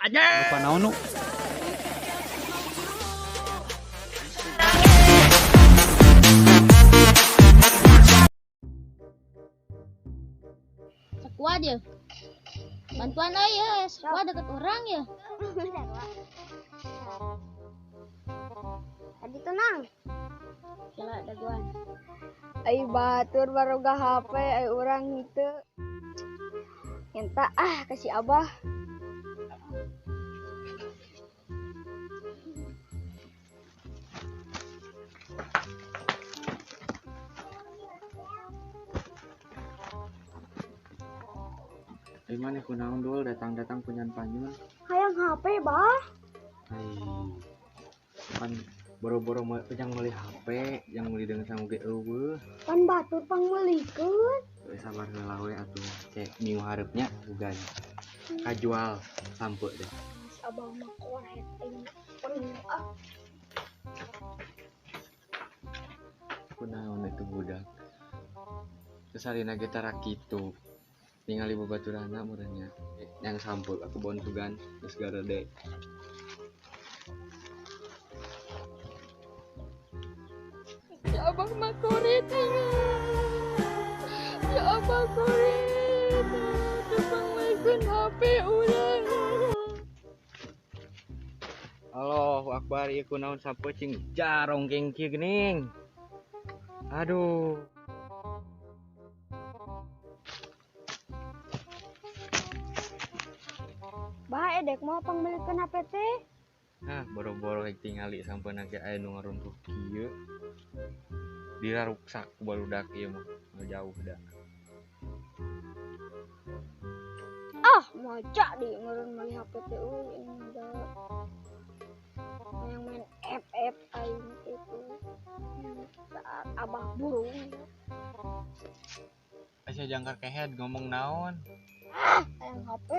Anjing. Lupa naon nu? Sekuat ya. Bantuan euy ya, sekuat deket orang ya. Tadi tenang. Gila dagoan. Ai batur baroga HP ai urang henteu. Nyenta ah kasih abah. Ai maneh kunaon dul datang-datang punyan panyun. Hayang HP bah. Ai. Pan boro-boro yang meuli HP, yang meuli dengan sangu ge eueuh. Pan batur pangmeulikeun. Euy sabar heula we atuh. Cek minggu hareupnya sugan. Kajual sampe deh. Si abah mah koret aing penuh ah. Kunaon itu budak. Terus ge tara kitu. Ningali babaturanna meureun nya. Yang sampe aku bon sugan geus garede. Si abah mah koret ya. Si abah koret. Teu pangmeulikeun HP urang. Allahu akbar ieu kunaon sampe cing jarong kengki geuning. Aduh. Bah edek mau pangmeulikeun HP teh. Ah, boro-boro rek tingali sampeuna ge aya nu ngaruntuh kieu. Diraruksak ku barudak ieu mah, jauh da. Ah, maca di ngeureun meuli HP teh euy aing da. Hayang main FF aing teh tuh. Saat abah burung. Asa jangkar kehed ngomong naon? Ah, hayang HP.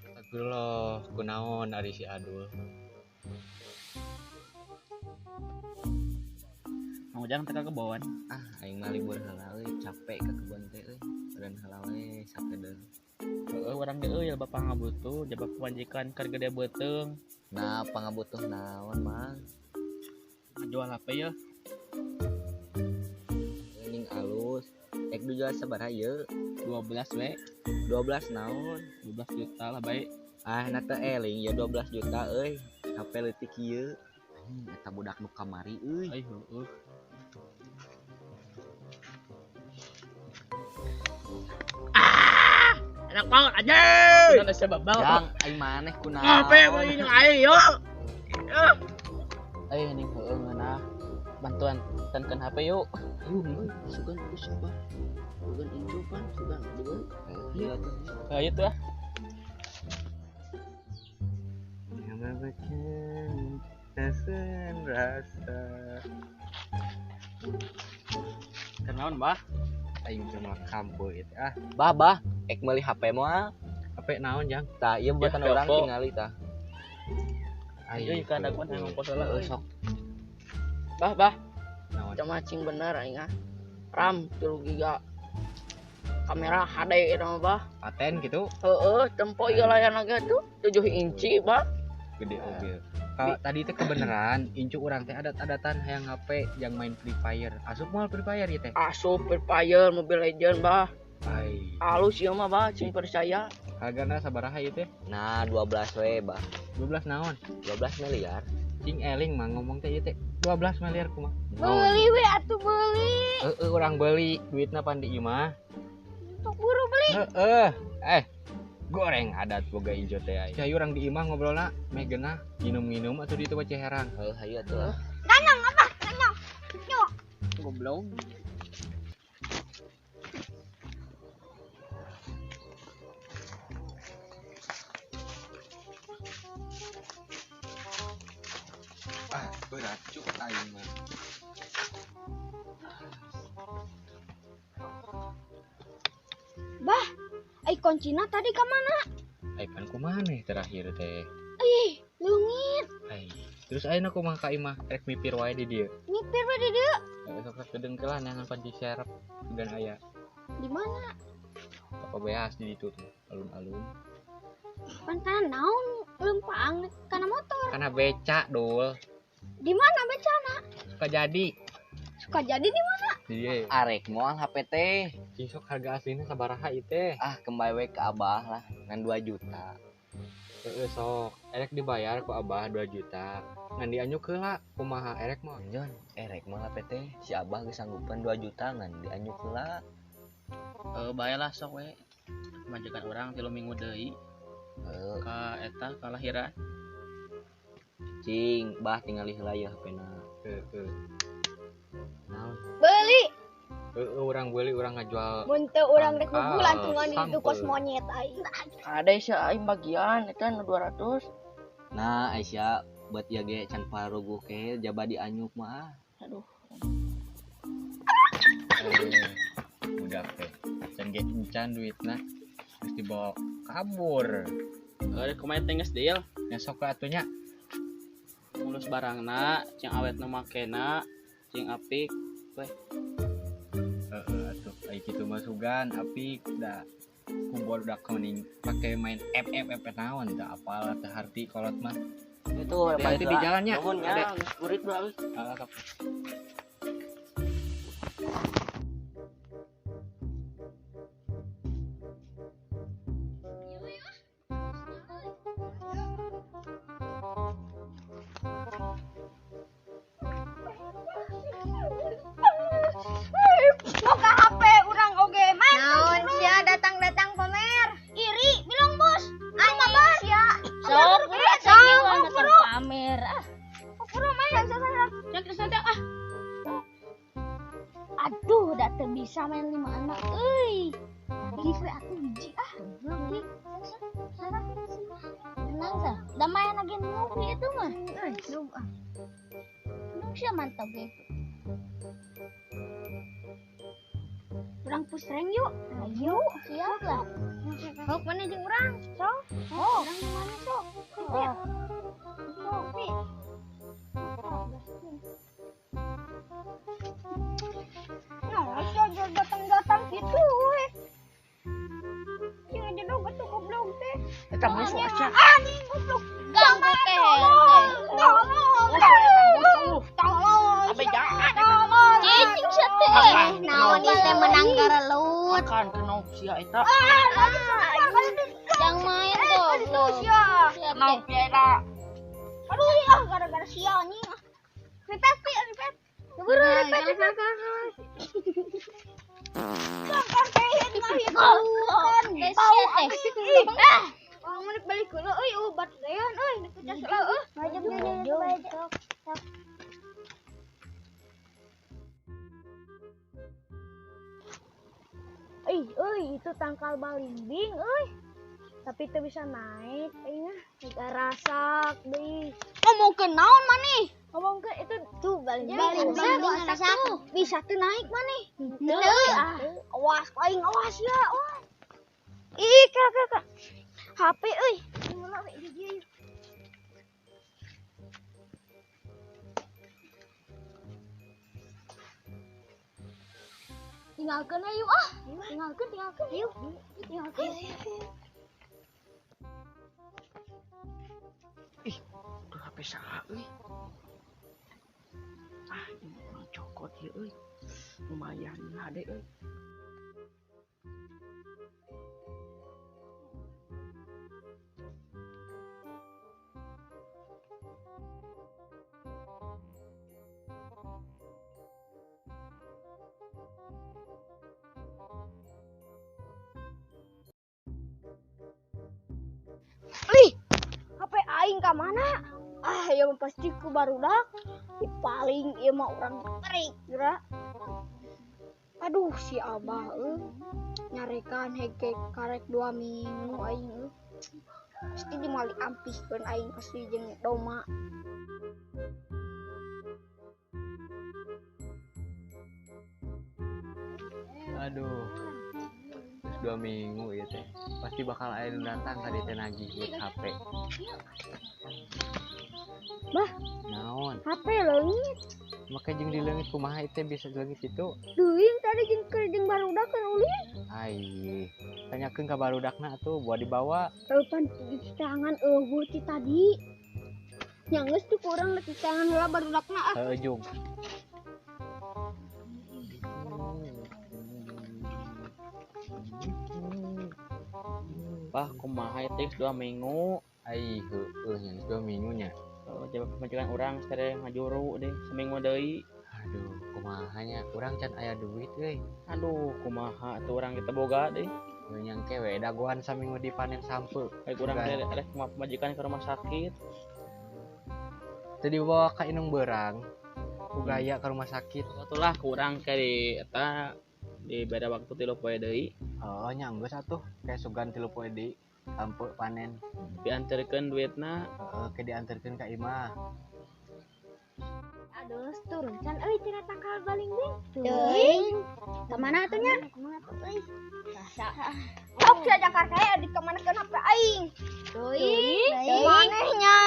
Astagfirullah, kunaon ari si Adul. Mang Ujang teh ka kebon. Ah, aing mah libur heula euy, capek ka kebon teh euy. Eureun heula we sakedeung. Heeh, urang ge euy loba pangabutuh, jaba pamajikan keur gede beuteung. Nah, pangabutuh naon, Mang? Ngajual HP ya. Geuning alus. Ek dijual sabaraha ieu? 12 we. 12 naon? 12 juta lah baik. Ah, na teu eling ya 12 juta euy. HP leutik ieu. Eta budak nu kamari euy. Ai heueuh. Ah, enak banget anjing. Kunaon sia babal? Jang, aing maneh kunaon? HP meuli jeung aing yo. Euy ning heueuh ngeunah. Bantuan tankeun HP yuk. Ayo, euy, sugan geus apa? Sugan incu pan, sugan dulu. Ayo atuh. Ayo tuh ah. Rasa. Kenaon, Bah? Aing cuma kampo itu ah. Bah, bah, ek meuli HP moal. HP naon, Jang? Tah, ieu buatan Ya, urang Oppo. tingali tah. Ayo ka daguan hayang ngongkos heula Heueuh euy. sok. Bah, bah, Naon? cuma cing bener aing ah. RAM 3 giga. Kamera HD eta mah, bah. Paten gitu, Heeh, tempo ieu layarna ge tuh 7 inci, bah. gede oge. Kalau tadi teh kebenaran, incu urang teh adat-adatan hayang HP yang main Free Fire. Asup moal Free Fire ieu teh. Asup Free Fire, Mobile Legend, bah. Ai, Halus ieu mah, bah, cing percaya. hargana sabaraha ieu teh? Nah, 12 we, bah. 12 naon? 12 miliar. Cing eling mah ngomong teh ieu teh 12 miliar kumaha? Beli we atuh beli. Heeh, urang beli, duitna pan di imah. Sok buru beli. Heeh. Goreng adat boga injo teh ai. Hayu urang di imah ngobrolna meh geunah nginum-nginum atuh di ditu mah herang. Heuh, hayu atuh lah. Ganyang abah, ganyang. Yo. Goblok. Ah, berat cuk aing mah. Bah, ai kuncina tadi ka mana? Ai pan kumaha nih terakhir teh? Ih, leungit. Ai, terus ayeuna kumaha ka imah rek mipir wae di dieu. Nyipir we di dieu. Sok sok gedeng kelah neangan panci serep dan aya. Di mana? Apa beas di ditu tuh alun-alun. Pan kana naon lempang kana motor. Kana beca dul. Di mana becana? Suka jadi. Suka jadi di mana? Iya. Arek moal HP teh. Cing sok harga aslinya sabaraha ieu teh? Ah, kembali we ke abah lah ngan 2 juta. Heeh sok, erek dibayar ku abah 2 juta. Ngan dianyuk heula kumaha erek mah. Jon, erek moal HP teh si abah geus sanggupan 2 juta ngan dianyuk heula. Bae lah sok we. Majikan urang 3 minggu deui. Heeh. Ka eta kalahiran. Cing, bah tingali heula ya HP-na. Heeh. Naon? Beli. Heeh, urang beuli urang ngajual. Mun teu urang rek Tangkal, bulantungan di itu kos sampeu. monyet aing. Ada sia aing bagian eta nu 200. Nah, Aisyah buat ieu ge can paruguh ke jaba dianyuk mah. Aduh. Budak teh. Can ge encan duitna terus dibawa kabur. Rek kumaha teh geus deal. Nya sok atuh nya. Mulus barangna, cing awet nu makena, cing apik. Heeh atuh ai kitu mah sugan apik da ku budak mending pake main F F F naon teu apal teu harti kolot mah. Itu Hati-hati di jalannya. Nuhun Ade. ya, geus burit bae. Heeh, sok. Boga HP urang oge main. Naon sia datang-datang pamer. Iri bilang bos. Anjing sia. Sok budak sakieu datang pamer. Ah, Pura main saya. cek santai ah. Aduh, dah teu bisa main 5 anak euy. Lagi we atuh hiji ah. Lagi. Tenang sa. Da main lagi noob itu mah. Noob ah. Noob sia mantap gitu. Urang push rank yuk. Ayo. Siap lah. Sok mana jeung urang? Sok. Oh. Urang mana sok? Oh. Sok, Pi. Nah, sia datang-datang gitu we. Cing aja dong atuh goblok teh. Eta musuh sia. Anjing goblok. Ganggu teh. Tolong. Musuh eta musuh. Tolong. Abe jangan. Tolong. Cicing sia teh. Naon ieu teh menang garelut. Makan kena sia eta. Jangan main goblok. Sia. Sia Kena teh. sia eta. Aduh, ya gara-gara sia anjing. Repeat, Pi, repeat. Buru, repeat, repeat. Sia teh. Ah, orang mau balik heula euy, obat dean euy, nu pecah heula euy. Ih, euy, itu tangkal balimbing euy. Tapi teu bisa naik, euy nya. Teu rasak deui. Ngomongkeun naon maneh? Ngomongkeun itu tuh balimbing. Balimbing rasak. Bisa tuh naik maneh. Teu. Ah, awas aing awas ya, awas. Ih, kak, kak, kak. HP euy. Mula we di dieu. Tinggalkeun ayo ah. Tinggalkeun, tinggalkeun. Yuk. Tinggalkeun. Ih, tuh HP saha euy. Ah, ini urang cokot ieu euy. Lumayan hade euy. Ih, HP aing ka mana? Ah, ya mah pasti ku barudak. Ih, paling ieu mah urang perik geura. Aduh, si Abah euy. Nyarekan heke karek 2 minggu aing euy. Pasti dimali ampihkeun aing pasti jeung doma. Aduh. Terus 2 minggu ieu teh. Pasti bakal aya nu datang ka dieu teh nagih buat HP. Bah. Naon? HP leungit. Make jeung dileungit kumaha ieu teh bisa leungit kitu? Teuing tadi jeung keur jeung barudak keur ulin. Ai, tanyakeun ka barudakna atuh buat dibawa. Eupan di tangan eueuh ti tadi. Nya geus tuh kurang di tangan heula barudakna ah. Heueuh jung. Bah kumaha teh 2 minggu. Ai heueuh nya 2 minggu nya. Heeh, jaba pamajikan urang teh ngajuru deh seminggu deui. Aduh, kumaha nya urang can aya duit euy. Aduh, kumaha atuh urang kita boga deui. Nyangke we dagoan saminggu dipanen sampeu. Kayak urang teh rek pamajikan ke rumah sakit. Teu dibawa ka indung beurang. Ku gaya ke rumah sakit. Atulah kurang ke di eta di beda waktu 3 poe deui. Heeh, nya geus atuh kayak sugan 3 poe deui sampeu panen. Dianterkeun duitna. Heeh, ke dianterkeun ka imah. Aduh, turun can euy tina tangkal balingbing. Teuing. Ka mana atuh nya? Kumaha tuh euy? Rasa. Sok sia jangkar kae di kamanakeun HP aing. Teuing. Maneh nya.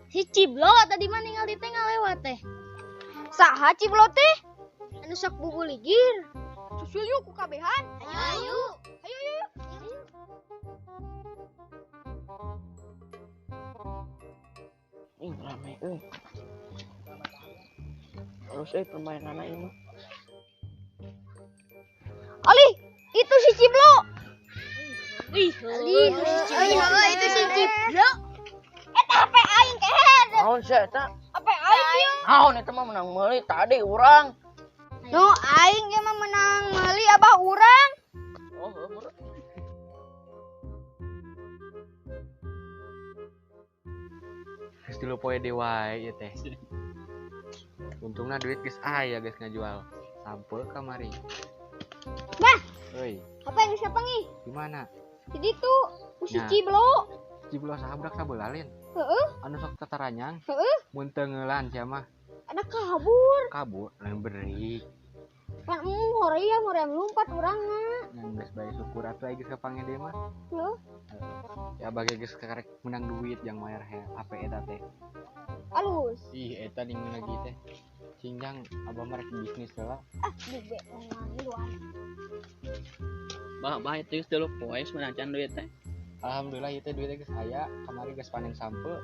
Si Ciblo tadi mah ningali teh ngalewat teh. Saha Ciblo teh? Anu sok bubuligir. Susul yuk ku kabehan. Ayo. Ayo ayo. Ih, rame euy. Terus euy permainanna ieu mah. Ali, itu si Ciblo. Ih, Ali, Ali, itu si Ciblo. Eta HP aing kehed. Naon sia eta? HP aing ieu. Naon eta mah menang meuli tadi urang. Nu aing ge mah menang meuli abah urang. Oh, heuh meureun. Geus 3 poe deui wae ieu teh. Untungna duit geus aya geus ngajual sampeu kamari. Bah, euy. Apa yang siapa nih? Di mana? Di ditu, ku si Nah. Ciblo. Ciblo saha budak sabelah lin? Heeh. Anu sok tataranyang. Heeh. Mun teu ngeulan sia mah. Ada kabur. Kabur, lain berik. Pan hoream hoream lompat urangna. Yang geus bae syukur atuh geus kapanggih deui mah. Heuh. Ya bagi geus karek menang duit yang mayar HP eta teh. Alus. Ih, eta ning lagi teh. Cingjang abah mah rek bisnis heula. Ah, dibe ngiluan. Bah, bah itu geus 3 poe menang can duit teh. Alhamdulillah ieu teh duitnya geus aya, kamari geus panen sampeu.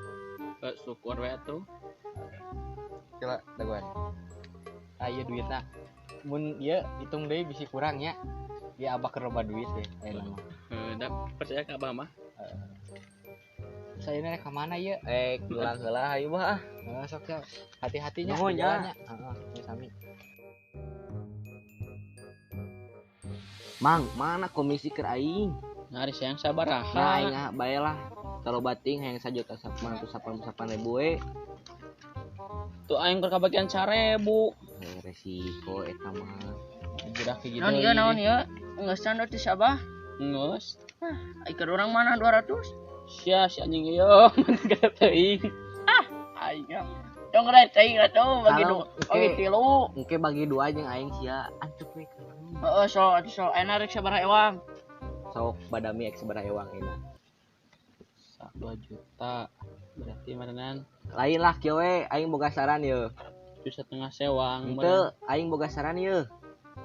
Syukur we atuh. Kira dagoan. Ah ieu duitna. Mun ieu hitung deui bisi kurang nya. Ieu abah keur loba duit deh ayeuna mah. Heuh, da percaya ka abah mah. Saya rek ka mana ieu? Pulang heula hayu bah ah. Heeh, sok ya. Hati-hatinya Nuhun, di jalannya. Heeh, ieu sami. Mang, mana komisi keur aing? Ngari sayang sabaraha. Nah, aing ah bae lah. Kalau bating hayang 1.988.000 we. Tuh aing keur kabagian 1.000. Resiko eta mah. Budak hiji Naon deui. ieu naon ieu? Geus can teh sabah. Geus. Ah, keur urang mana 200? Sia si anjing ieu mun gara teuing. Ah, aing dong rek teuing atuh bagi dua, bagi tilu. Engke bagi dua jeung aing sia antuk we. Heeh, so so enak rek sabaraha ewang. Sok badami ek sabaraha ewang enak. 2 juta. Berarti meureunan Lain lah kieu we, aing boga saran yeuh. 7,5 sewang. Henteu, aing boga saran yeuh.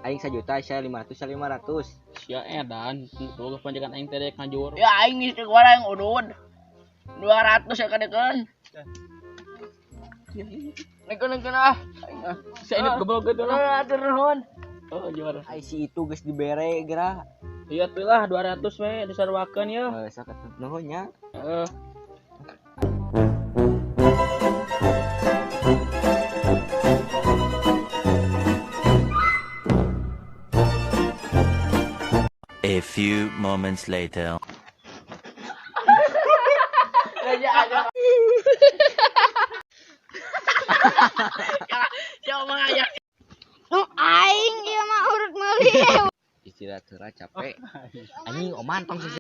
Aing 1 juta, sia 500, sia 500. Sia edan, boga pamajikan aing teh rek ngajur. Ya aing geus teu aing udud. 200 ya kadekeun. Nekeun ah. Sia ini goblok gitu lah. Atur nuhun. Oh, juara. Ai si itu geus dibere geura. Iya tuh lah 200 we disarwakeun yeuh. Heuh, sok atuh nuhun nya. Heeh. A few moments later. Aja aja. Ya omong aja. Nu aing ieu mah urut meuli. Istirahat heula capek. Anjing oman tong sisi